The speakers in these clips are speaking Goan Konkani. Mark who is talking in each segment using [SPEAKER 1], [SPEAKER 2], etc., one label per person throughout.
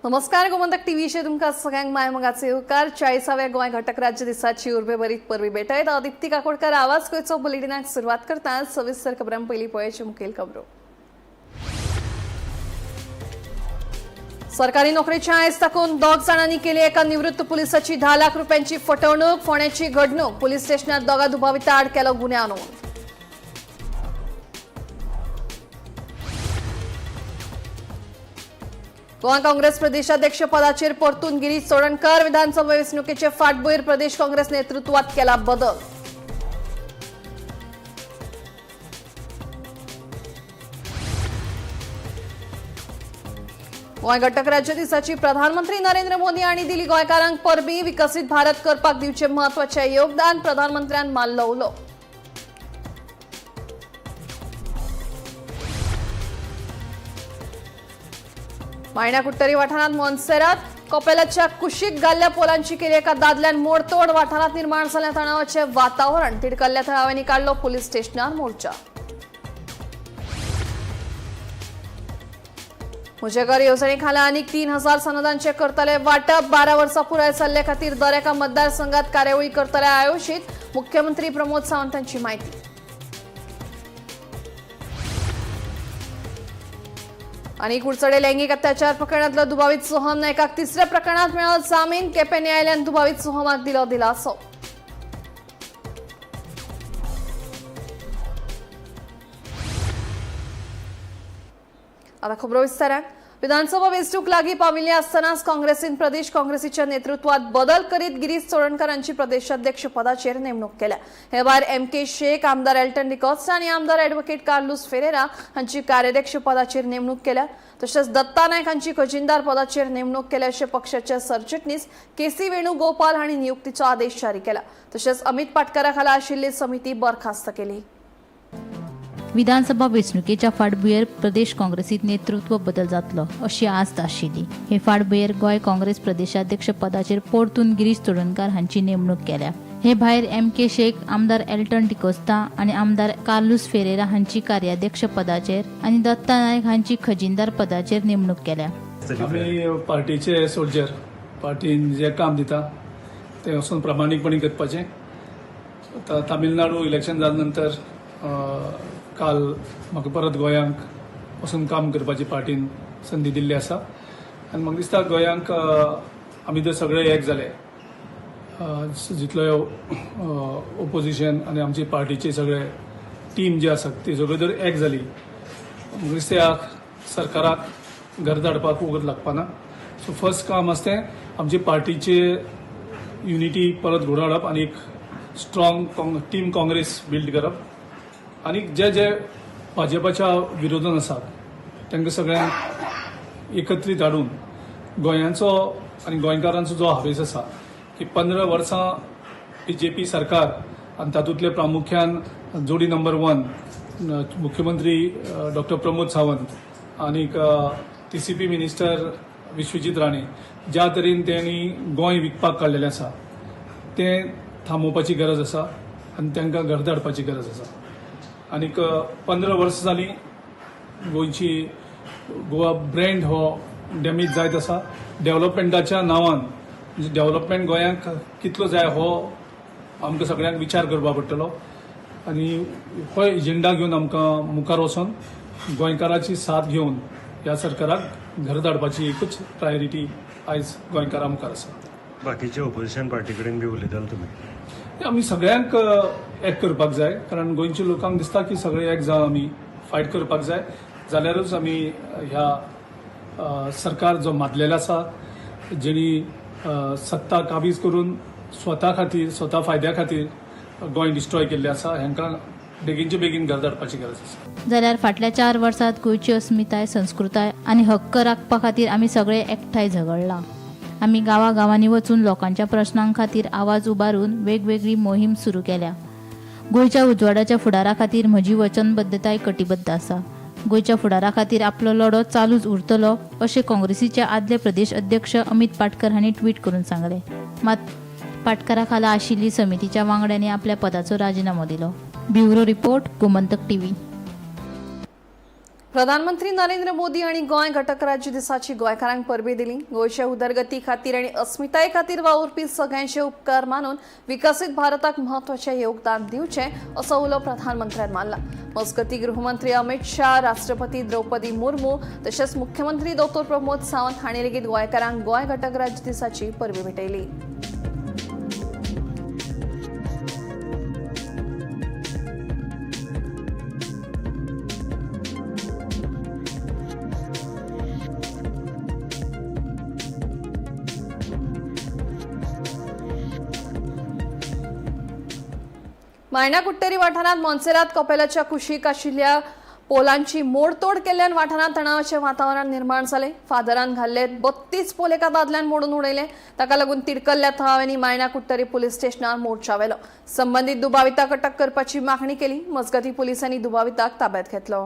[SPEAKER 1] नमस्कार, गोमंतक टीव्हीचेर तुमकां सगळ्यांक माय मोगाचे येवकार. 40व्या गोंय घटक राज्य दिसाची उर्बेभरीत परबीं भेटयत हांव दीप्ती काकोडकर. आवाज गोंयचो बुलेटिनाक सुरवात करता. सविस्तर खबरां पयलीं पळयाची मुखेल खबरो. सरकारी नोकरेच्या आयज ताकून दोग जाणांनी केली एका निवृत्त पुलिसाची 10 लाख रुपयांची फटवणूक. फोंड्याची घडणूक. पोलीस स्टेशनात दोगा दुबाविता आड केलो गुन्यांव नोंद. गोवा काँग्रेस प्रदेशाध्यक्ष पदाचेर परतून गिरीश चोडणकर. विधानसभा वेंचणुकेचे फाटभुंयेर प्रदेश काँग्रेस नेतृत्वात केला बदल. गोंय घटक राज्य दिसाची प्रधानमंत्री नरेंद्र मोदी हांणी दिली गोंयकारांक परबी. विकसीत भारत करपाक दिवचे म्हत्वाचे योगदान. प्रधानमंत्र्यान मारलो उलो. मायणा कुडटरी वाठारांत मोन्सेरात कोपेलाच्या कुशीक घाल्ल्या पोलांची केली एका दादल्यान मोडतोड. वाठारांत निर्माण जाल्ल्या तणावाचे वातावरण. तिडकल्ल्या थळाव्यांनी काडलो पोलीस स्टेशनार मोर्चा. म्हजें घर येवजणे खाला आनीक 3000 सनदांचे करतले वाटप. 12 वर्सां पुराय जाल्ले खातीर दर एका मतदारसंघात कार्यावळी करतले आयोजीत. मुख्यमंत्री प्रमोद सावंत हांची म्हायती. आनी कुडचडे लैंगिक अत्याचार प्रकरणातलो दुबावीत सोहम नायकाक तिसऱ्या प्रकरणात मेळ्ळो जामीन. केपें न्यायालयान दुबावीत सोहमाक दिलो दिलासो. आता खबरो विस्तारान. विधानसभा वेंचणूक लागीं पाविल्ली आसतनाच काँग्रेसीन प्रदेश काँग्रेसीच्या नेतृत्वात बदल करीत गिरीश चोडणकर हांची प्रदेशाध्यक्ष पदाचेर नेमणूक केल्या. हे भायर एम के शेख, आमदार एल्टन डिकॉस्टा आनी आमदार ॲडव्होकेट कार्लूस फेरेरा हांची कार्याध्यक्ष पदाचेर नेमणूक केल्या. तशेंच दत्ता नायक हांची खजिनदार पदाचेर नेमणूक केल्या अशें पक्षाचे सरचिटणीस के सी वेणुगोपाल हांणी नियुक्तीचो आदेश जारी केला. तशेंच अमित पाटकरा खाला आशिल्ली समिती बरखास्त केली.
[SPEAKER 2] विधानसभा वेंचणुकेच्या फाटभुंयेर प्रदेश काँग्रेसीत नेतृत्व बदल जातलो अशी आस्त आशिल्ली. हे फाटभुंयेर गोंय काँग्रेस प्रदेशाध्यक्ष पदाचेर परतून गिरीश चोडणकार हांची नेमणूक केल्या. हे भायर एम के शेख, आमदार एल्टन डिकोस्ता आनी आमदार कार्लूस फेरेरा हांची कार्याध्यक्ष पदाचेर आनी दत्ता नायक हांची खजिनदार पदाचेर नेमणूक केल्या.
[SPEAKER 3] आमी पार्टीचे सोल्जर. पार्टीन जें काम दिता तें वचून प्रामाणीकपणी करपाचें. आतां तामिळनाडू इलेक्शन जाल्या नंतर काल म्हाका परत गोंयांक वचून काम करपाची पार्टीन संदी दिल्ली आसा आनी म्हाका दिसता गोंयांक आमी जर सगळे एक जाले, जितलो ओपोजिशन आनी आमची पार्टीचे सगळे टीम जी आसा ती सगळी जर एक जाली, म्हाका दिसता ह्या सरकाराक घर धाडपाक वगत लागपाना. सो फर्स्ट काम आसा तें आमची पार्टीचे युनिटी परत घडोवन हाडप आनी एक स्ट्रॉंग टीम काँग्रेस बिल्ड करप आनी जे जे भाजपाच्या विरोधान आसात तांकां सगळ्यांक एकत्रीत हाडून गोंयांचो आनी गोंयकारांचो जो हावेस आसा की 15 वर्सां बीजेपी सरकार आनी तातूंतले प्रामुख्यान जोडी नंबर 1 मुख्यमंत्री डॉक्टर प्रमोद सावंत आनीक टीसीपी मिनिस्टर विश्वजीत राणे ज्या तरेन तेणी गोंय विकपाक काडलेलें आसा तें थांबोवपाची गरज आसा आनी तांकां घर धाडपाची गरज आसा. आनीक 15 वर्सां जालीं गोंयची गोवा ब्रँड हो डॅमेज जायत आसा. डेव्हलपमेंटाच्या नांवान म्हणजे डेव्हलपमेंट गोंयांक कितलो जाय हो आमकां सगळ्यांक विचार करपाक पडटलो आनी हो एजेंडा घेवन आमकां मुखार वचोन गोंयकाराची साथ घेवन ह्या सरकाराक घर धाडपाची एकूच प्रायोरिटी आयज गोंयकारां मुखार आसा.
[SPEAKER 4] बाकीचे ओपोजिशन पार्टी कडेन बी उलयताले तुमी?
[SPEAKER 3] आमी सगळ्यांक एक करपाक जाय, कारण गोंयच्या लोकांक दिसता की सगळे एक जावन आमी फायट करपाक जाय, जाल्यारूच आमी ह्या सरकार जो मातलेलो आसा, जेणी सत्ता काबीज करून स्वता खातीर, स्वता फायद्या खातीर गोंय डिस्ट्रॉय केल्लें आसा, हांकां बेगीनचे बेगीन घर धाडपाची गरज आसा.
[SPEAKER 2] जाल्यार फाटल्या 4 वर्सांत गोंयची अस्मिताय, संस्कृताय आनी हक्क राखपा खातीर आमी सगळे एकठांय झगडला. आमी गांवागांवांनी वचून लोकांच्या प्रश्नां खातीर आवाज उबारून वेगवेगळी मोहीम सुरू केल्या. गोंयच्या उजवाडाच्या फुडारा खातीर म्हजी वचनबद्धताय कटिबद्ध आसा. गोंयच्या फुडारा खातीर आपलो लढो चालूच उरतलो अशें काँग्रेसीचे आदले प्रदेश अध्यक्ष अमित पाटकर हांणी ट्वीट करून सांगलें. मात पाटकरा खाला आशिल्ली समितीच्या वांगड्यांनी आपल्या पदाचो राजिनामो दिलो. Bureau report, Gomantak TV.
[SPEAKER 1] प्रधानमंत्री नरेंद्र मोदी आनी गोंय घटक राज्य दिसाची गोंयकारांक परबी दिली. गोंयच्या उदरगती खातीर आनी अस्मिताये खातीर वावुरपी सगळ्यांचे उपकार मानून विकसीत भारताक म्हत्वाचें योगदान दिवचें असो उलो प्रधानमंत्र्यान मारला. मजगती गृहमंत्री अमित शाह, राष्ट्रपती द्रौपदी मुर्मू तशेंच मुख्यमंत्री डॉ प्रमोद सावंत हांणी लेगीत गोंयकारांक गोंय घटक राज्य दिसाची परबी भेटयली. मायणा कुट्टेरी वाठारांत मोन्सेरात कपेलाच्या कुशीक आशिल्ल्या पोलांची मोडतोड केल्ल्यान वाठारांत तणावाचें वातावरण निर्माण जालें. फादरान घाल्ले 32 पोल एका दादल्यान मोडून उडयले. ताका लागून तिडकल्ल्या थळाव्यांनी मायणा कुट्टरी पुलीस स्टेशनार मोर्चा व्हेलो. संबंदीत दुबाविताक अटक करपाची मागणी केली. मजगतीं पुलिसांनी दुबाविताक ताब्यात घेतलो.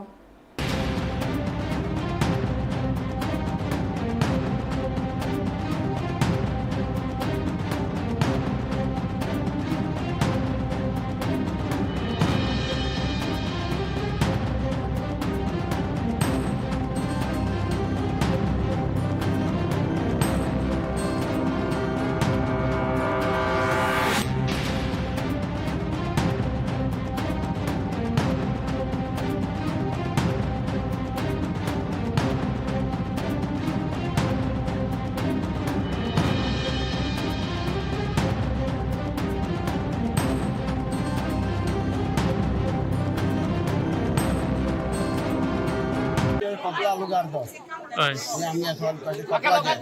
[SPEAKER 5] कपडा लुगार तो
[SPEAKER 6] हय
[SPEAKER 5] आमगे सोलपाचे कपलाचे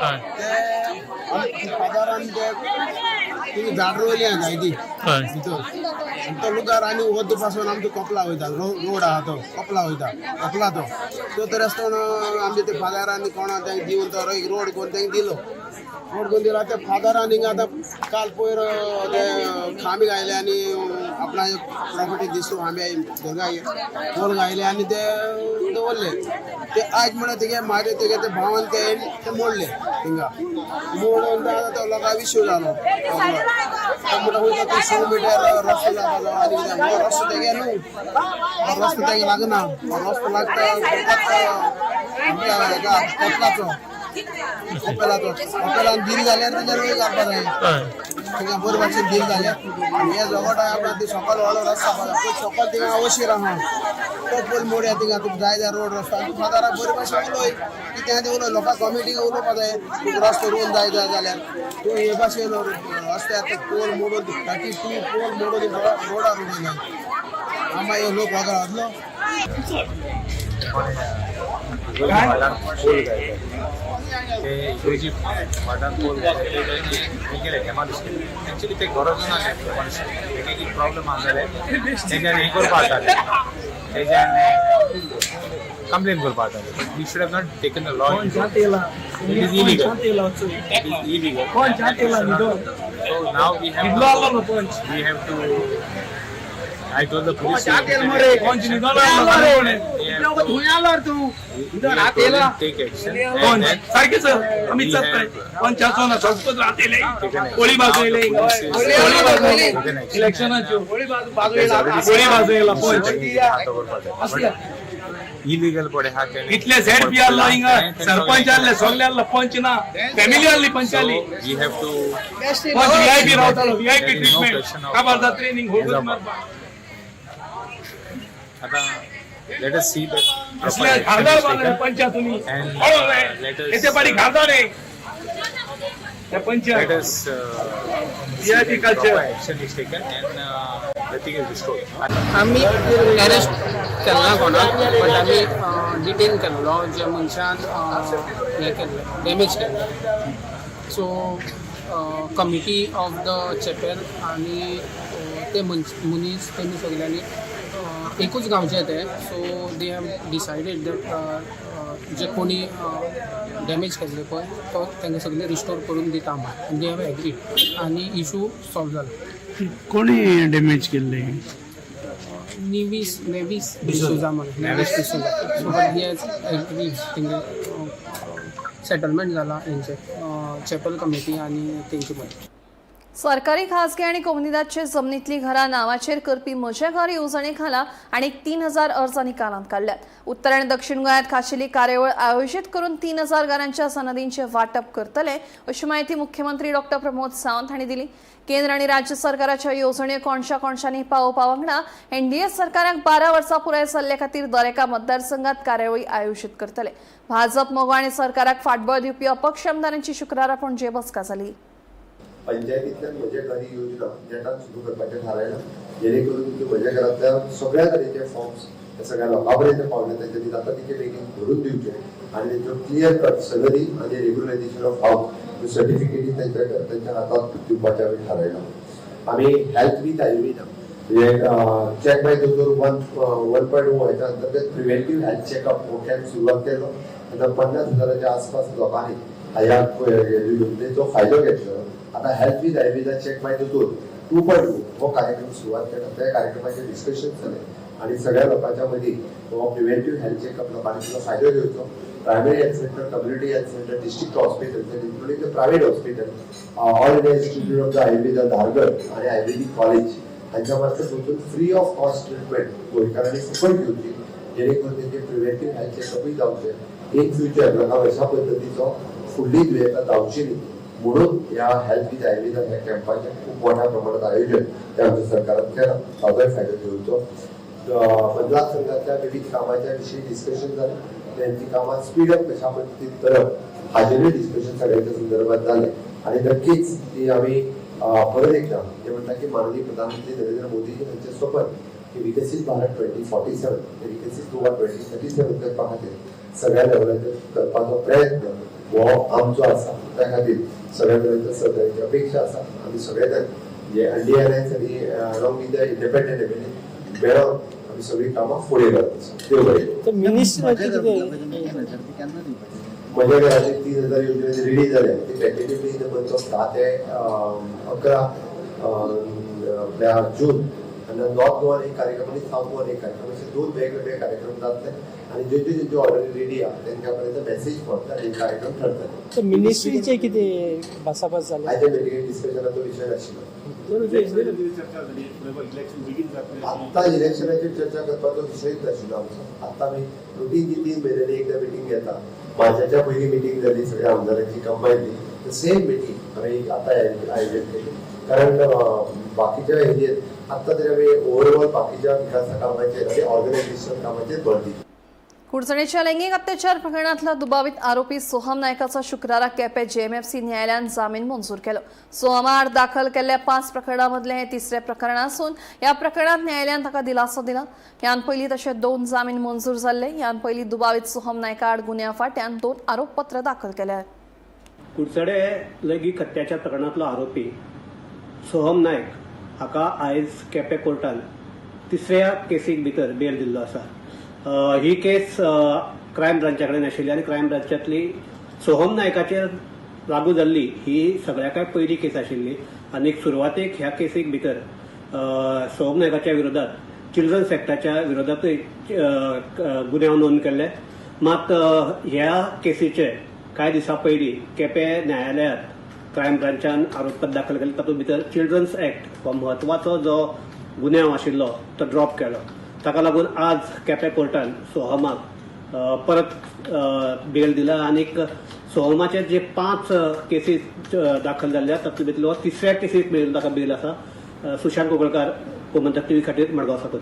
[SPEAKER 6] हय
[SPEAKER 5] ते फादरान ते तुमी झाड रोयली आहा जायती
[SPEAKER 6] हय
[SPEAKER 5] भितर आनी तो लुगार आनी वद्द पासून आमचो कपला वयता, रोड आहा तो कपला वयता, कपला तो तो तर आसतना आमचे ते फादरान कोणा तांकां दिवन तो एक रोड करून तांकां दिलो. रोड करून दिलो ते फादरान हिंगा आतां काल पयर ते खांबे घायले आनी आपणा प्रॉपर्टी दिसू खांबे पोल घायले आनी ते दवरले. ते आज म्हणल्यार तेगे म्हाजे तेगे ते भावान ते ते मोडले थिंगा मोडून आतां तो लोकां इश्यू जालो. तो म्हणटा खंय तो 100 मिटर रस्तो जातालो आनी कितें हो रस्तो तेगे न्हू, हो रस्तो तेगे लागना, हो रस्तो लागता आमच्या हेका कोपलाचो, कोपेलाचो. कोपेलान धीर घाल्यार तेजेर वयर घालपा जाय.
[SPEAKER 6] हय
[SPEAKER 5] थिंगा बरे भाशेन धीर घाल्यार आनी हे झगोट आहा ती सकल व्हडलो रस्तो आसा पळय, सकल थिंगा अवशीर आहा तो पोल मोडया थिंगा तुका जाय जाय रोड रस्तो आनी फादराक बरे भाशेन उलय कितें तें उलय, लोकां कमिटीक उलोवपा जाय तुका रस्तो रोवन जाय जाय जाल्यार तूं हे भाशेन रस्त्यार ते पोल मोडून 32 पोल मोडून रोडार उडयले. आं मागीर लोक वगळातलो.
[SPEAKER 7] वाटान पोल घायले ते इगर्जी वाटान पोल घायले ते हें केलें डेमोलिश केलें. एक्चुली ते गरज नासलें डेमोलिश केलें. एक प्रॉब्लम आसा जाल्यार तेज्यान हें करपा जातालें, तेज्यान कंप्लेन करपा जातालें. We should have not taken the law. It is illegal. It is illegal. So now we have to I told the police to take action. And then
[SPEAKER 3] सारकें सर आमी कोळी बाजयले इलेक्शनाच्यो कोळी बाजयला पंच
[SPEAKER 7] इलिगल पडे हा तेणे
[SPEAKER 3] इतले झेड पी आसलो हिंगा सरपंच आसले सगळे आसलो पंच ना फॅमिली आसली पंच आसली
[SPEAKER 7] we have to
[SPEAKER 3] पंच व्हीआयपी रावतालो VIP
[SPEAKER 7] There is no
[SPEAKER 3] treatment
[SPEAKER 7] question of,
[SPEAKER 3] काबार जात्रे हिंग होगूच मारपा
[SPEAKER 7] आता let us see that
[SPEAKER 3] असले खासदार बांदले पंचायत तुम्ही
[SPEAKER 7] And, let us-
[SPEAKER 3] येते पाडी खासदार आहे त्या panchayat
[SPEAKER 7] let us
[SPEAKER 3] VIP culture.
[SPEAKER 7] Action is taken and the thing is restored.
[SPEAKER 8] आमी अरेस्ट केल्ला कोणाक बट आमी डिटेन केल्लो ज्या मनशान हें केल्लें डॅमेज केल्लें. So committee of the chapel आनी ते मनीस तेमी सगल्यांनी एकूच गांवचे ते, so they have decided that जे कोणी डॅमेज केल्ले पळय तो तांकां सगळें रिस्टोर करून दिता म्हण they have agreed आनी इशू सॉल्व जालो.
[SPEAKER 9] कोणी डॅमेज केल्ले?
[SPEAKER 8] Nevis Nevis D'Souza म्हणून Nevis D'Souza. So but he has agreed तेंगे सेटलमेंट जाला हेंचे चॅपल कमिटी आनी तेंचे मदीं.
[SPEAKER 1] सरकारी, खासगी आणि कोमुनिदादचे जमनीतली घरां नांवाचेर करपी म्हजें घर येवजणे खाला आनीक 3000 अर्ज निकालांत काडल्यात. उत्तर आनी दक्षिण गोंयांत खाशेली कार्यावळ आयोजीत करून 3000 घरांच्या सनदींचें वांटप करतले अशी म्हायती मुख्यमंत्री डॉक्टर प्रमोद सावंत हांणी दिली. केंद्र आनी राज्य सरकाराच्या येवजण्यो कोणशा कोणशांनी पावोवपा वांगडा एनडीए सरकाराक 12 वर्सां पुराय जाल्ले खातीर दरेका मतदारसंघात कार्यावळी आयोजीत करतले. भाजप, मगो आनी सरकाराक फाटबळ दिवपी अपक्ष आमदारांची शुक्रारा पणजे बसका जाली.
[SPEAKER 6] पंचायतींतल्यान म्हजें घर ही योजना नेटान सुरू करपाचें थारायलां, जेणे करून की म्हज्या घरांतल्या सगळ्या तरेचे फॉर्म्स हे सगळ्या लोकां पर्यंत पावले, तेंच्यांनी जाता तितके बेगीन भरून दिवचे आनी तेंच्यो क्लियर कट सलरी आनी रेग्युलरायझेशन ऑफ हावस ह्यो सर्टिफिकेटी तेंच्या तेंच्या हातात दिवपाचें आमी थारायलां. आमी हेल्थ वीथ आयुर्वेदा म्हणजे चॅक बाय दोतोर 1.0 हेच्या अंतर्गत प्रिव्हेंटीव हेल्थ चॅकअप हो कॅम्प सुरवात केलो. आतां 50,000च्या आसपास लोकांनी ह्या योजनेचो फायदो घेतलो. आता हेल्थ विथ आयुर्वेदा चेक बाय दोतोर 2.0 हो कार्यक्रम सुरवात केला. त्या कार्यक्रमाचे डिस्कशन जालें आनी सगळ्या लोकांच्या मदीं हो प्रिव्हेंटीव हेल्थ चॅकअप लोकांनी तिचो फायदो घेवचो. Primary health center, community health center, district hospital, including the private hospital, All India Institute of the Ayurveda Dhargal आनी आयुर्वेदीक कॉलेज हांच्या मार्फत वचून फ्री ऑफ कॉस्ट ट्रिटमेंट गोंयकारांनी फुकट घेवची, जेणे करून तेंचे प्रिव्हेंटीव हेल्थ चॅकअपूय जावचें. इन फ्युचर लोकांक अशा पद्दतीचो फुडली दुयेंतां जावची न्ही म्हणून ह्या हेल्थ विथ आयुर्वेदा ह्या कॅम्पाचें खूब मोठ्या प्रमाणात आयोजन ते आमच्या सरकारान केलां. ताचोय फायदो घेवचो. मतदारसंघातल्या विविध कामाच्या विशीं डिस्कशन जालें. त्यांची कामां स्पीड अप कशा पद्दतीन करप हाजेरूय डिस्कशन सगळ्यांच्या संदर्भात जालें आनी नक्कीच ती आमी परत एकदा जे म्हणटा की माननीय प्रधानमंत्री नरेंद्र मोदीजी हांचें स्वप्न की विकसीत भारत 2047 ते विकसीत गोवा 2037 करपा खातीर सगळ्या लेवलाचेर करपाचो प्रयत्न हो आमचो आसा. त्या खातीर सगळ्या तरेच्या सहकार्याची अपेक्षा आसा. आमी सगळे जाण जे एनडीए अलायन्स आनी along with the independent MLA मेळोन आमी सगळीं कामां फुडें व्हरत आसा. देव बरें करूं.
[SPEAKER 8] तर मिनिस्ट्राचें कितें?
[SPEAKER 6] म्हज्या घराची 3000 योजने रेडी जाल्या. ती tentatively in the month of 10 ते 11 आपल्या जून आनी नॉर्थ गोवान एक कार्यक्रम आनी सावथ गोवान एक कार्यक्रम अशे दोन वेगवेगळे कार्यक्रम जातले आनी ज्यो ज्यो ऑर्डरी रेडी आहा तेंच्या पर्यंत मेसेज पडटा आनी कार्यक्रम ठरतले.
[SPEAKER 8] तर मिनिस्ट्रीचें कितें भासाभास जाली?
[SPEAKER 6] आयच्या मिटिंगेत डिस्कशनाचो विशय नाशिल्लो. आत्ता इलेक्शनाचेर चर्चा करपाचो विशयच नाशिल्लो आमचो. आत्ता आमी रुटीन जी 3 म्हयन्यांनी एकदा मिटींग घेता, मार्चाच्या पयली मिटींग जाली सगळ्या आमदारांची कंबायनली, सेम मिटींग आमी आतां आयोजन केली, कारण बाकीच्या एरियेत आत्ता तरी आमी ओवरऑल बाकीच्या विकासा कामाचेर आनी ऑर्गनायझेशन कामाचेर भर दिली.
[SPEAKER 1] कुडचणेच्या लैंगिक अत्याचार प्रकरणातला दुबावित आरोपी सोहम नायकाचा शुक्रारा केपे जेएमएफसी न्यायालयान जामीन मंजूर केलो. सोहमाआड दाखल केल्ल्या पाच प्रकरणामधले हे तिसरे प्रकरण असून या प्रकरणात न्यायालयान ताका दिलासो दिला. ह्यान पयलीं तशे दोन जामीन मंजूर जाल्ले. ह्यान पयलीं दुबावीत सोहम नायका आड गुन्यांव फांट्यान दोन आरोपपत्र दाखल केले.
[SPEAKER 10] कुडचडे लैंगीक अत्याचार प्रकरणांतलो आरोपी सोहम नायक हाका आयज केपें कोर्टान तिसऱ्या केसीक भितर बेल दिल्लो आसा. ही केस क्रायम ब्रांचा कडेन आशिल्ली आनी क्रायम ब्रांचांतली सोहम नायकाचेर लागू जाल्ली ही सगळ्याकय पयली केस आशिल्ली आनी सुरवातेक ह्या केसीक भितर सोहम नायकाच्या विरोधात चिल्ड्रन्स एक्टाच्या विरोधातूय गुन्यांव नोंद केल्ले. मात ह्या केसीचे कांय दिसां पयलीं केपें न्यायालयात क्रायम ब्रांचान आरोपपत्र दाखल केले. तातूंत भितर चिल्ड्रन्स एक्ट हो म्हत्वाचो जो गुन्यांव आशिल्लो तो ड्रॉप केलो. ताका लागून आज केपें कोर्टान सोहमाक परत बेल दिला आनीक सोहमाचे जे पांच केसीस दाखल जाल्ले तातूंत भितरलो तिसऱ्या केसीक मेळून ताका बेल आसा. सुशांत कोगळकार, गोमंतक टीव्ही खातीर मडगांव साकून.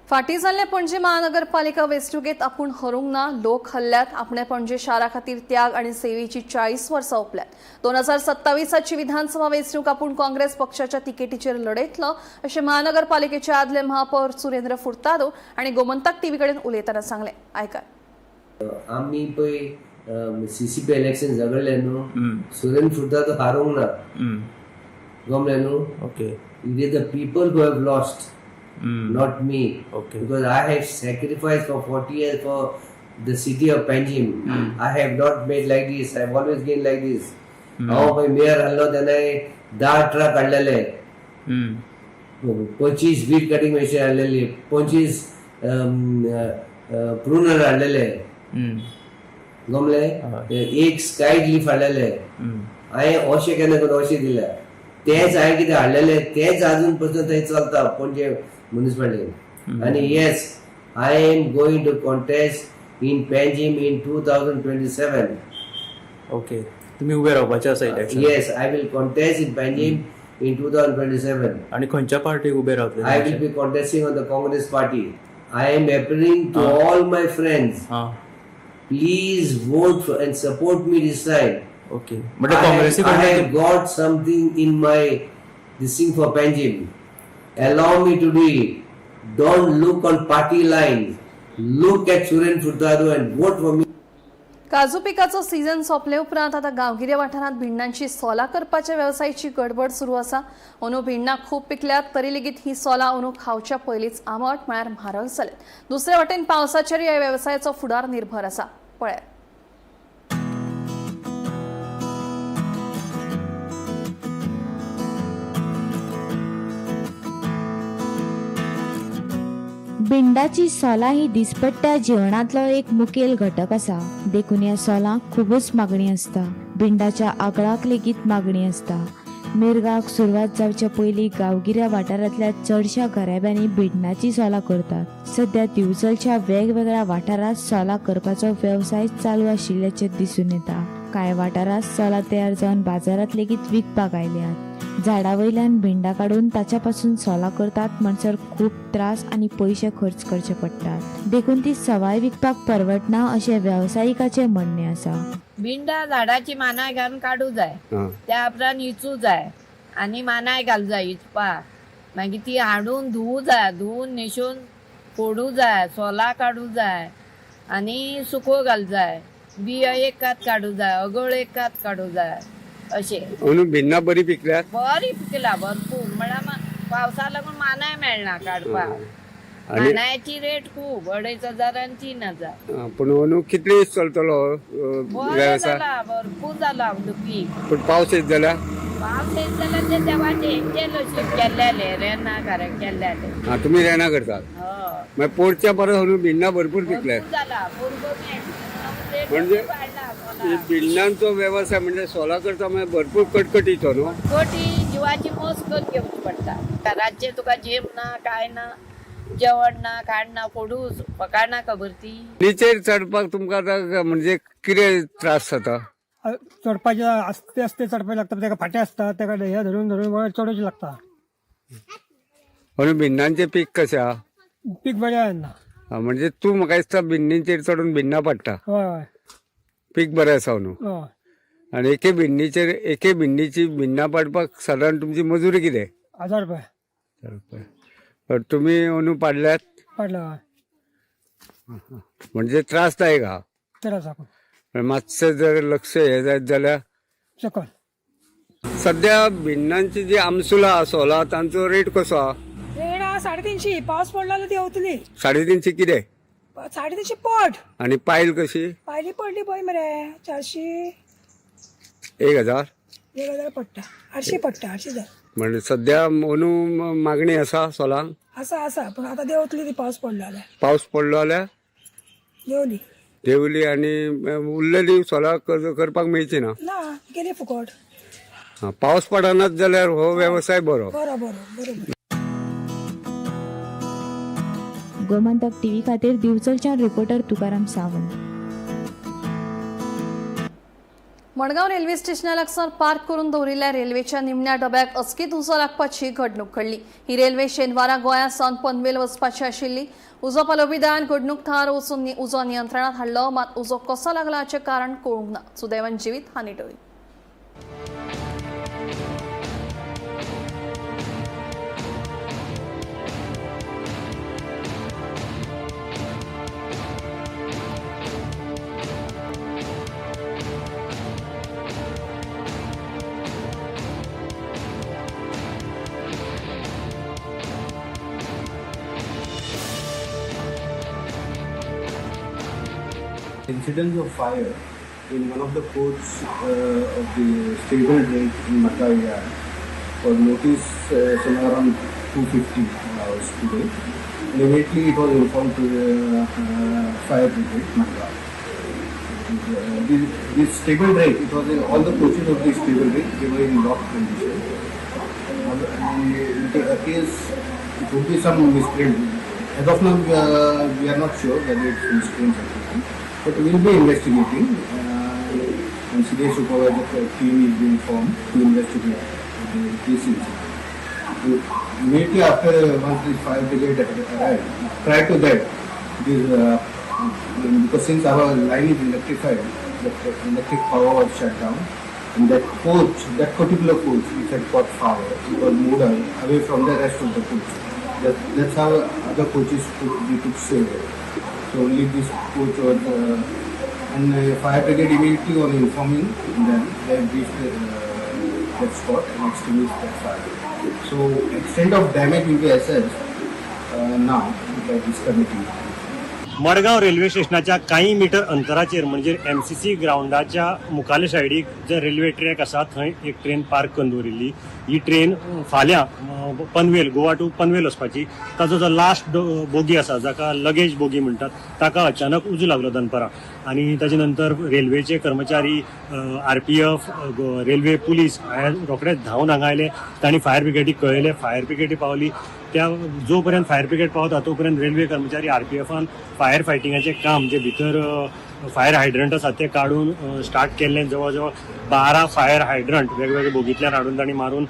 [SPEAKER 1] फाटीं जाल्ले पणजे महानगरपालिका वेंचणुकेंत आपूण हरूंक ना, लोक हल्ल्यात. आपणे पणजे शारा खातीर त्याग आनी सेवेची 40 वर्सां ओंपल्यात. 2027ची विधानसभा वेंचणूक आपूण काँग्रेस पक्षाच्या तिकेटीचेर लढयतलो अशें महानगरपालिकेचे आदले महापौर सुरेंद्र फुर्तादो आनी गोमंतक टीव्ही कडेन उलयतना सांगलें. आयकात.
[SPEAKER 11] आमी पळय सीसीपी इलेक्शन झगडले न्हू, सुरेन फुर्तादो हारूंक ना, गमले न्हू?
[SPEAKER 12] Okay.
[SPEAKER 11] It is the people who have lost, not me. Because I have sacrificed for 40 years for the city of Panjim. I have not made like this. I have always been like this. हांव पळय मेयर आहलो तेन्ना 10 ट्रक हाडलेले, 25 वीड कटिंग मशीन हाडलेली, 25 प्रुनर हाडलेले, गमले? एक स्कायड लिफ्ट हाडलेले. हांवें अशें केन्ना करून अशें दिल्या. तेच हांवें कितें हाडलेले तेच अजून पसून थंय चलता पणजे म्युनिसिपालिटीन. आनी yes, I am going to contest in Panjim in 2027.
[SPEAKER 12] Okay, तुम्ही उबे रावपाचे आसा election?
[SPEAKER 11] Yes, I will contest in Panjim in 2027.
[SPEAKER 12] आनी खंयच्या पार्टीक उबे रावतले?
[SPEAKER 11] I will be contesting on the Congress party. I am appealing to all my friends, please vote and support me this time.
[SPEAKER 12] Okay, म्हटल्यार काँग्रेसी
[SPEAKER 11] I have got something in my this thing for Panjim. Allow me to do it. Don't look on party lines. Look at Suren Furtado and vote for me.
[SPEAKER 1] काजू पिकाचो सीझन सोंपले उपरांत आतां गांवगिऱ्या वाठारांत भिण्णांची सोलां करपाच्या वेवसायाची गडबड सुरू आसा. अंदू भिण्णां खूब पिकल्यात तरी लेगीत ही सोलां अंदू खावच्या पयलींच आंबट म्हळ्यार म्हारग जाल्यात. दुसरे वटेन पावसाचेर ह्या वेवसायाचो फुडार निर्भर आसा. पळयात.
[SPEAKER 2] भिंडाची सोलां ही दिसपट्ट्या जेवणांतलो एक मुखेल घटक आसा, देखून ह्या सोलांक खुबूच मागणी आसता. भिंडाच्या आगळाक लेगीत मागणी आसता. मिरगाक सुरवात जावच्या पयलीं गांवगिऱ्या वाठारांतल्या चडश्या घराब्यांनी भिडणाची सोलां करतात. सद्या दिवचलच्या वेगवेगळ्या वाठारांत सोलां करपाचो वेवसाय चालू आशिल्ल्याचें दिसून येता. कांय वाठारांत सोलां तयार जावन बाजारांत लेगीत विकपाक आयल्यात. झाडा वयल्यान भिंडां काडून ताच्या पासून सोलां करतात म्हणसर खूब त्रास आनी पयशे खर्च करचे पडटात, देखून ती सवाय विकपाक परवडना अशें वेवसायिकाचें म्हणणें आसा.
[SPEAKER 13] भिंडा झाडाची मानाय घालून काडू जाय, त्या उपरांत इचू जाय आनी मानाय घालू जाय इचपाक, मागीर ती हाडून धुवू जाय, धुवून न्हेसून फोडू जाय, सोलां काडू जाय आनी सुको घालू जाय, बियो एक कात काडू जाय, अगळ एक कात काडू जाय अशें.
[SPEAKER 14] अंदू भिन्नां बरी पिकल्यात?
[SPEAKER 13] बरी पिकला भरपूर, म्हळ्यार पावसा लागून मानाय मेळना काडपाक. मानायाची रेट खूब, 2500 आनी 3000.
[SPEAKER 14] पूण अंदू कितले दीस चलतलो
[SPEAKER 13] बरें जाला, भरपूर जाला अंदू पीक.
[SPEAKER 14] पूण पावस येत जाल्यार?
[SPEAKER 13] पावस येत जाल्यार ते देवाचे हेंचे नशीब केल्लेले रेना कारण केल्लेले.
[SPEAKER 14] तुमी रेना करतात?
[SPEAKER 13] हय.
[SPEAKER 14] मागीर पोरच्या परस अंदू भिन्नां भरपूर पिकल्यात.
[SPEAKER 13] जाला, भरपूर.
[SPEAKER 14] म्हणजे भिन्नांचो वेवसाय म्हणजे सोलां करता म्हणजे भरपूर कटकटीचो न्हू?
[SPEAKER 13] कटकटी, जिवाची मोस करून घेवची पडटा. रातचें तुका जेम ना, काय ना, जेवण ना, काडना, फोडू पकाडना खबर ती.
[SPEAKER 14] नीचेर चडपाक तुमकां आतां म्हणजे कितें त्रास जाता?
[SPEAKER 15] चडपाचे आस्ते आस्ते चडपाक लागता, ताका फाटे आसता, ताका हे धरून धरून वयर चडोवचें लागता.
[SPEAKER 14] अंदू भिन्नांचें पीक कशें आहा?
[SPEAKER 15] पीक बरें येना.
[SPEAKER 14] म्हणजे तूं म्हाका दिसता भिन्नीचेर चडून भिन्नां पडटा.
[SPEAKER 15] हय.
[SPEAKER 14] पीक बरें आसा न्हू?
[SPEAKER 15] हय.
[SPEAKER 14] आनी एके भिन्नीचेर एके भिन्नीची भिन्नां पाडपाक सादारण तुमची मजुरी कितें?
[SPEAKER 15] 1000 रुपया.
[SPEAKER 14] 1000 रुपया. तुमी अंदू पाडल्यात?
[SPEAKER 15] पाडल्या.
[SPEAKER 14] म्हणजे त्रासदायक आहा.
[SPEAKER 15] त्रास आहा.
[SPEAKER 14] मातशें जर लक्ष हें जायत जाल्यार
[SPEAKER 15] चुकल.
[SPEAKER 14] सद्या भिन्नांची जी आमसुलां सोलां तांचो रेट कसो आहा?
[SPEAKER 15] रेट आहा 350. पावस पडलो जाल्यार देंवतली.
[SPEAKER 14] 350 कितें?
[SPEAKER 15] 350 पट.
[SPEAKER 14] आनी पायल कशी?
[SPEAKER 15] पायली पडली पळय मरे 400.
[SPEAKER 14] 1000?
[SPEAKER 15] 1000 पडटा, 800 पडटा, 800 जाय.
[SPEAKER 14] म्हणजे सद्या अंदू मागणी आसा सोलांक?
[SPEAKER 15] आसा आसा, पूण आतां देंवतली ती पावस पडलो जाल्यार.
[SPEAKER 14] पावस पडलो जाल्यार
[SPEAKER 15] देंवली.
[SPEAKER 14] देंवली आनी उरलेली सोलां करपाक मेळची ना?
[SPEAKER 15] ना, गेली फुकट.
[SPEAKER 14] पावस पडनाच जाल्यार हो वेवसाय बरो.
[SPEAKER 15] बरो बरो बरोबर.
[SPEAKER 2] गोमंतक टीव्ही खातीर दिवचलच्यान रिपोर्टर तुकाराम सावंत.
[SPEAKER 1] मडगांव रेल्वे स्टेशना लागसार पार्क करून दवरिल्ल्या रेल्वेच्या निमण्या डब्याक अचकीत उजो लागपाची घडणूक घडली. ही रेल्वे शेनवारा गोंया सावन पनवेल वचपाची आशिल्ली. उजो पालोवपी दळान घडणूक थळार वचून उजो नियंत्रणात हाडलो, मात उजो कसो लागला हाचें कारण कळूंक ना. सुदैवान जिवीत हानी टळ्ळी.
[SPEAKER 16] Incidents of fire in one of the coach of the stable rake in Madgaon Yard was noticed somewhere around 2:50 hours today. And immediately it was informed to the fire brigade, Madgaon. This stable rake, it was in all the coaches of the stable rake, they were in locked condition. And it appears it would be some misprint. As of now, we are not sure whether it's misprint or something, but we will be investigating. And CDA supervisor team is being formed to investigate this incident. Immediately after once the fire brigade arrived, prior to that, this because since our line is electrified, the electric power was shut down, and that coach, that particular coach, which had caught fire, it was moved away from the rest of the coach. That's how other coaches could save it. So only this coach was, and fire brigade immediately on informing them, they reached that spot and extinguished that fire. So extent of damage will be assessed now by this committee.
[SPEAKER 4] Madgaon railway स्टेशनाच्या काही मिटर अंतराचेर म्हणजे एमसीसी ग्रावंडाच्या मुखाले सायडीक जे रेल्वे ट्रॅक आसा थंय एक ट्रेन पार्क करून दवरिल्ली. ही ट्रेन फाल्यां पनवेल, गोवा टू पनवेल वचपाची. ताजो जो लास्ट बोगी आसा जाका लगेज बोगी म्हणटात ताका अचानक उजो लागलो दनपारां आनी ताजे नंतर रेल्वेचे कर्मचारी, आरपीएफ, रेल्वे पुलीस हे रोखडेच धांवन हांगा आयले. तांणी फायर ब्रिगेडीक कळयलें. फायर ब्रिगेडी पावली. त्या जो पर्यंत फायर ब्रिगेड पावता तो पर्यंत रेल्वे कर्मचारी आरपीएफान फायर फायटिंगाचें काम जे भितर फायर हायड्रंट आसा ते काडून स्टार्ट केल्लें. जवळ जवळ 12 फायर हायड्रंट वेगवेगळे बोगींतल्यान हाडून तांणी मारून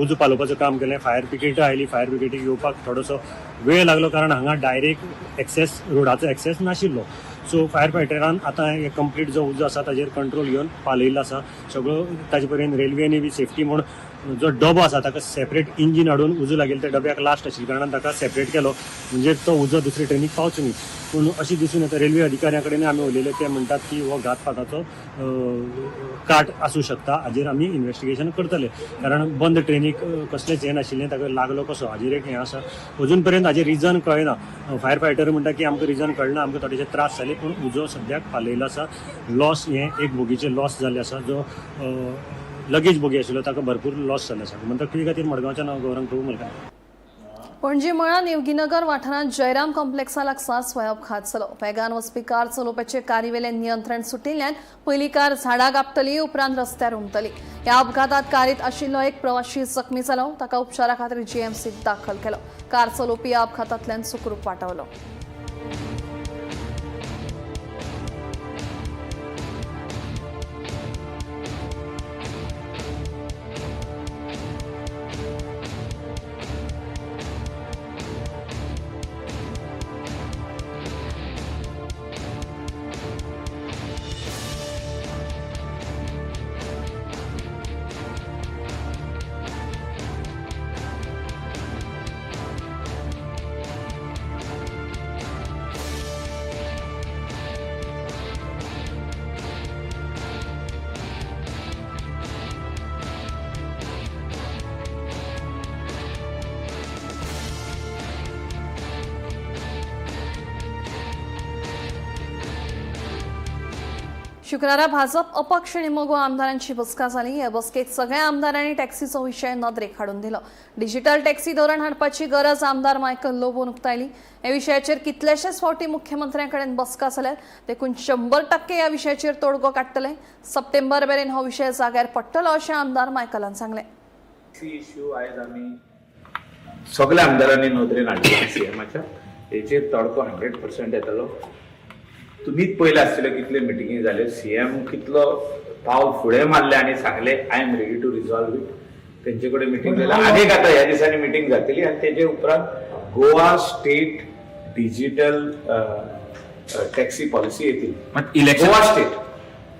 [SPEAKER 4] उजो पालोवपाचें काम केलें. फायर ब्रिगेड आयली. फायर ब्रिगेडीक येवपाक थोडोसो वेळ लागलो कारण हांगा डायरेक्ट एक्सेस रोडाचो एक्सेस नाशिल्लो. सो फायर फायटरान आतां हे कंप्लीट जो उजो आसा ताजेर कंट्रोल घेवन पालयल्लो आसा सगळो. ताजे पर्यंत रेल्वेनी बी सेफ्टी म्हूण जो डबो आसा ताका सेपरेट इंजीन हाडून उजो लागिल्लो त्या डब्याक लास्ट आशिल्ल्या कारणान ताका सेपरेट केलो म्हणजे तो उजो दुसरे ट्रेनीक पावचो न्ही. पूण अशें दिसून येता रेल्वे अधिकाऱ्यां कडेन आमी उलयले, ते म्हणटात की हो घातपाताचो काट आसूं शकता. हाजेर आमी इन्वेस्टिगेशन करतले कारण बंद ट्रेनीक कसलेंच हें नाशिल्लें, ताका लागलो कसो हाजेर एक हें आसा. अजून पर्यंत हाजेर रिजन कळना. फायर फायटर म्हणटा की आमकां रिजन कळना, आमकां थोडेशे त्रास जाले, पूण उजो सद्याक पालयलो आसा. लॉस हें एक बोगीचें लॉस जाल्लें आसा, जो लगेज बोगी आशिल्लो ताका भरपूर लॉस जाल्लो आसा. म्हणटा टीव्ही खातीर मडगांवच्या नांव गौरंग प्रभू मलकार.
[SPEAKER 1] पणजी मळा निवगीनगर वाठारांत जयराम कॉम्प्लेक्सा लागसार स्वयं अपघात जालो. वेगान वचपी कार चलोवपाचे कारीवेलें नियंत्रण सुटिल्ल्यान पयली कार झाडाक आपटली, उपरांत रस्त्यार उमटली. ह्या अपघातात कारीत आशिल्लो एक प्रवाशी जखमी जालो. ताका उपचारा खातीर जीएमसीत दाखल केलो. कार चलोवपी ह्या अपघातांतल्यान सुखरूप वाटावलो. शुक्रारा भाजप अपक्ष आणि मगो आमदारांची बसका जाली. हे बसकेत सगळ्या आमदारांनी टॅक्सीचो विशय नदरेक हाडून दिलो. डिजिटल टॅक्सी धोरण हाडपाची गरज आमदार मायकल लोबोन उक्तायली. हे विशयाचेर कितलेशेच फावटी मुख्यमंत्र्यां कडेन बसका जाल्यात, देखून 100% ह्या विशयाचेर तोडगो काडटले. सप्टेंबर मेरेन हो विशय जाग्यार पडटलो अशें आमदार मायकलान सांगलें.
[SPEAKER 7] टॅक्सी इश्यू आयज आमी सगळ्या आमदारांनी नदरेन हाडली सीएमाच्या, हेचेर तोडको 100% येतलो. तुमीच पयले आसतले कितले मिटिंगी जाल्यो, सीएम कितलो पावल फुडें मारले आनी सांगले I am ready to resolve it. तेंचे कडेन मिटींग जाल्या, आनीक आतां ह्या दिसांनी मिटींग जातली आनी तेजे उपरांत Goa state digital taxi policy येतली.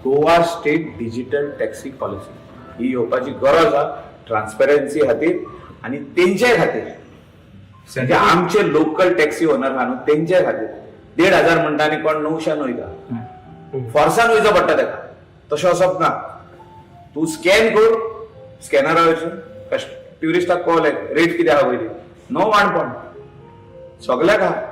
[SPEAKER 7] Goa state digital taxi policy ही येवपाची गरज आसा ट्रान्सपरन्सी खातीर आनी तेंचे खातीर, म्हणजे आमचे लोकल टॅक्सी ओनर आहा न्हू तेंचे खातीर. 1500 म्हणटा आनी कोण 900 वयता, फोर्सान वयचो पडटा तेका, तशें वचप ना. तूं स्कॅन कर, स्कॅनरा वचून ट्युरिस्टाक कळलें रेट कितें आहा पयली, नो वाणपण सगल्याक आहा,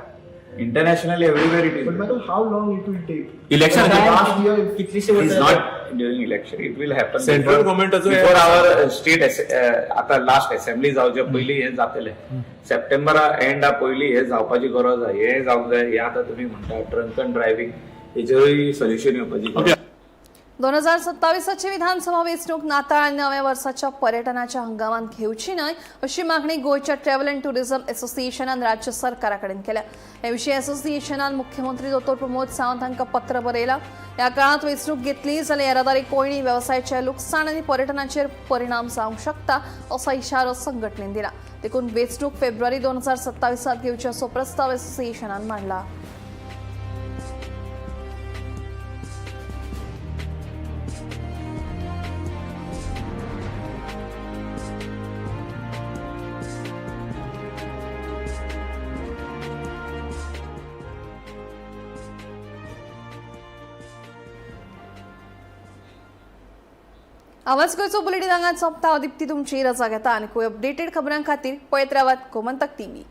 [SPEAKER 7] internationally everywhere it is.
[SPEAKER 16] How long it will take?
[SPEAKER 7] Election
[SPEAKER 16] last year
[SPEAKER 7] कितलीशी is not during election, it will happen
[SPEAKER 12] central गव्हर्नमेंटाचो
[SPEAKER 7] before our state. आतां लास्ट असेंब्ली जावचे पयलीं हें जातलें, सप्टेंबरा एंडा पयलीं हें जावपाची गरज आहा, हें जावंक जाय. हें आतां तुमी म्हणटा ड्रंकन ड्रायव्हिंग हेचेरूय सोल्युशन येवपाची गरज.
[SPEAKER 1] 2027ची विधानसभा वेंचणूक नाताळ आनी नव्या वर्साच्या पर्यटनाच्या हंगामांत घेवची न्हय अशी मागणी गोंयच्या ट्रॅव्हल अँड टुरिझम असोसिएशनान राज्य सरकारा कडेन केल्या. हे विशीं असोसिएशनान मुख्यमंत्री दोतोर प्रमोद सावंत हांकां पत्र बरयलां. ह्या काळांत वेंचणूक घेतली जाल्यार येरादारी कोंयडी, वेवसायाचें लुकसाण आनी पर्यटनाचेर परिणाम जावंक शकता असो इशारो संघटनेन दिला. देखून वेंचणूक फेब्रुवारी 2027 घेवची असो प्रस्ताव असोसिएशनान मांडला. आवाज गोंयचो बुलेटीन हांगा सोंपता. हांव दीप्ती तुमची रजा घेता आनी खूब अपडेटेड खबरां खातीर पळयत रावात गोमंतक टीव्ही.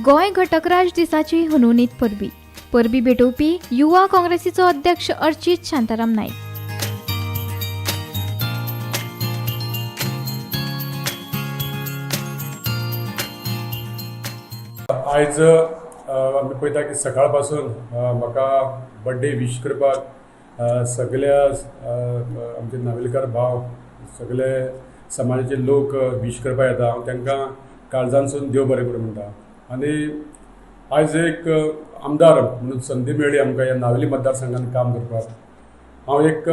[SPEAKER 17] गोंय घटकराज दिसाची हुनहुनीत परबी. परबी भेटोवपी युवा काँग्रेसीचो अध्यक्ष अर्चित शांताराम नाईक.
[SPEAKER 18] आयज आमी पळयता की सकाळ पासून म्हाका बड्डे विश करपाक सगळ्या आमचे नावेलकार भाव, सगळे समाजाचे लोक विश करपाक येता. हांव तांकां काळजांतसून देव बरें करूं म्हणटा. आनी आयज एक आमदार म्हणून संदी मेळ्ळी आमकां ह्या नावेली मतदारसंघान काम करपाक. हांव एक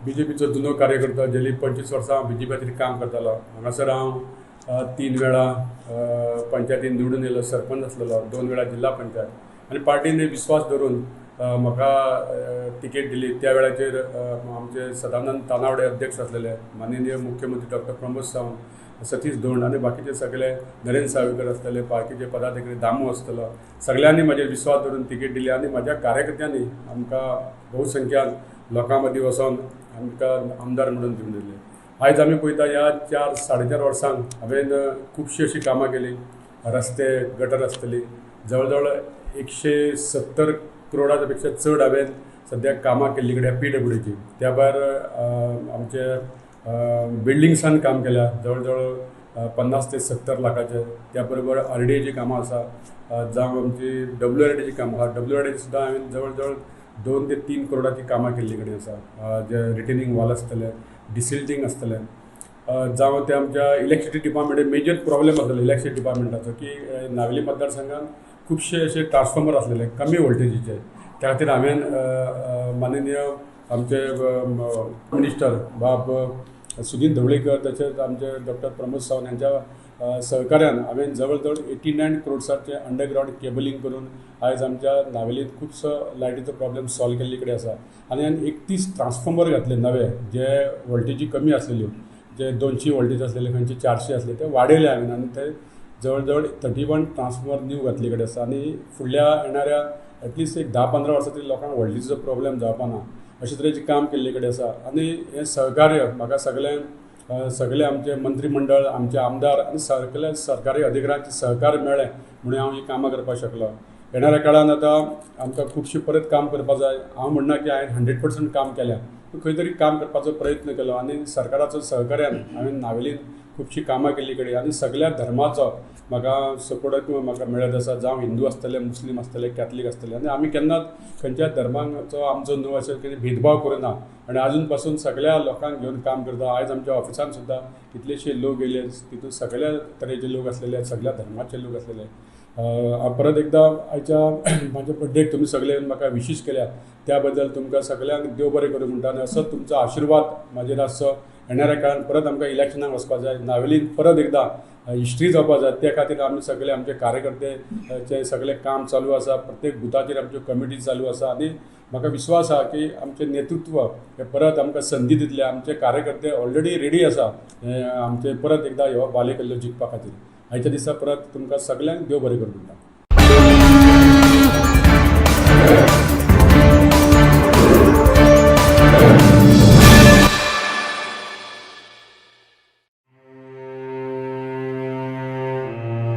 [SPEAKER 18] बीजेपीचो जुनो कार्यकर्तो, गेली 25 वर्सां हांव बीजेपी खातीर काम करतालो. हांगासर हांव 3 वेळा पंचायतीन निवडून येयलो, सरपंच आसलेलो, 2 वेळा जिल्हा पंचायत. आनी पार्टीन विस्वास धरून म्हाका तिकेट दिली. त्या वेळाचेर आमचे सदानंद तानावडे अध्यक्ष आसलेले, माननीय मुख्यमंत्री डॉक्टर प्रमोद सावंत, सतीश धोंड आनी बाकीचे सगळे नरेंद्र सावयकर आसतले, बाकीचे पदाधिकारी दामू आसतलो, सगळ्यांनी म्हजेर विस्वास धरून तिकेट दिली. आनी म्हज्या कार्यकर्त्यांनी आमकां बहुसंख्यान लोकां मदीं वचोन आमकां आमदार म्हणून दिवन दिले. आयज आमी पळयता ह्या 4 साडे 4 वर्सांक हांवें खुबशीं अशीं कामां केलीं. रस्ते, गटर आसतली, जवळ जवळ 170 करोडा पेक्षा चड हांवें सद्याक कामां केल्ली कडेन पीडब्ल्यूडीची. त्या भायर आमचे बिल्डिंग्सान काम केल्या जवळ जवळ 50 ते 70 लाखाचे. त्या बरोबर आरडीएची कामां आसा, जावं आमची डब्ल्यूआरडीची कामां आसा. डब्ल्यूआरडीची सुद्दां हांवें जवळ जवळ 2 ते 3 करोडाची कामां केल्ली कडेन आसा. जे रिटेनिंग वॉल आसतले, डिसिल्टींग आसतलें, जावं ते आमच्या इलेक्ट्रिसिटी डिपार्टमेंट मेजर प्रॉब्लेम आसलेलो इलेक्ट्रिसिटी डिपार्टमेंटाचो की नावेली मतदारसंघान खुबशे अशे ट्रान्सफॉर्मर आसलेले कमी वोल्टेजीचे. त्या खातीर हांवें माननीय आमचे मिनिस्टर बाब सुदीन धवळीकर तशेंच आमचे डॉक्टर प्रमोद सावंत हांच्या सहकार्यान हांवें जवळ जवळ 89 क्रोड्साचे अंडरग्रावंड केबलिंग करून आयज आमच्या नावेलींत खुबसो लायटीचो प्रॉब्लेम सॉल्व केल्ले कडेन आसा. आनी हांवें 31 ट्रान्सफॉर्मर घातले नवे, जे वोल्टेजी कमी आसलेल्यो, जे 200 वोल्टेज आसलेले, खंयचे 400 आसले, ते वाडयले हांवें. आनी ते जवळ जवळ 31 ट्रान्सफॉर्मर न्यू घातले कडेन आसा. आनी फुडल्या येणाऱ्या एटलिस्ट एक 10-15 वर्सां तरी लोकांक वोल्टेजीचो प्रॉब्लेम जावपा ना अशे तरेचें काम केल्ले कडेन आसा. आनी हें सहकार्य म्हाका सगळे आमचे मंत्रीमंडळ, आमचे आमदार आनी सगळे सरकारी अधिकाऱ्यांचें सहकार्य मेळ्ळें म्हणून हांव ही कामां करपाक शकलो. येणाऱ्या काळान आतां आमकां खुबशें परत काम करपाक जाय. हांव म्हणना की हांवें 100% काम केलें, पूण खंय तरी काम करपाचो प्रयत्न केलो आनी सरकाराचो सहकार्यान हांवें नावेलीन खुबशीं कामां केल्ली कडेन. आनी सगळ्या धर्माचो म्हाका सपोर्ट म्हाका मेळत आसा, जावं हिंदू आसतले, मुस्लीम आसतले, कॅथलीक आसतले. आनी आमी केन्नाच खंयच्याच धर्माचो आमचो न्हू अशें कितें भेदभाव करुना आनी आजून पासून सगळ्या लोकांक घेवन काम करता. आयज आमच्या ऑफिसान सुद्दां कितलेशे लोक येयले, तितून सगळ्या तरेचे लोक आसलेले, सगळ्या धर्माचे लोक आसलेले. परत एकदां आयच्या म्हाज्या बड्डेक तुमी सगळे म्हाका विशीस केल्या त्या बद्दल तुमकां सगळ्यांक देव बरें करूं म्हणटा. आनी असोच तुमचो आशिर्वाद म्हाजेर आसचो. येणाऱ्या काळान परत आमकां इलेक्शनाक वचपाक जाय, नावेलीन परत एकदां हिस्ट्री जावपाक जाय. त्या खातीर आमी सगळे आमचे कार्यकर्ते सगळे काम चालू आसा, प्रत्येक बुथाचेर आमच्यो कमिटी चालू आसा. आनी म्हाका विश्वास आसा की आमचें नेतृत्व हे परत आमकां संदी दितले. आमचे कार्यकर्ते ऑलरेडी रेडी आसा आमचे परत एकदां हो बालेकिल्लो जिखपा खातीर. आयच्या दिसा परत तुमकां सगल्यांक देव बरें करूं म्हणटा.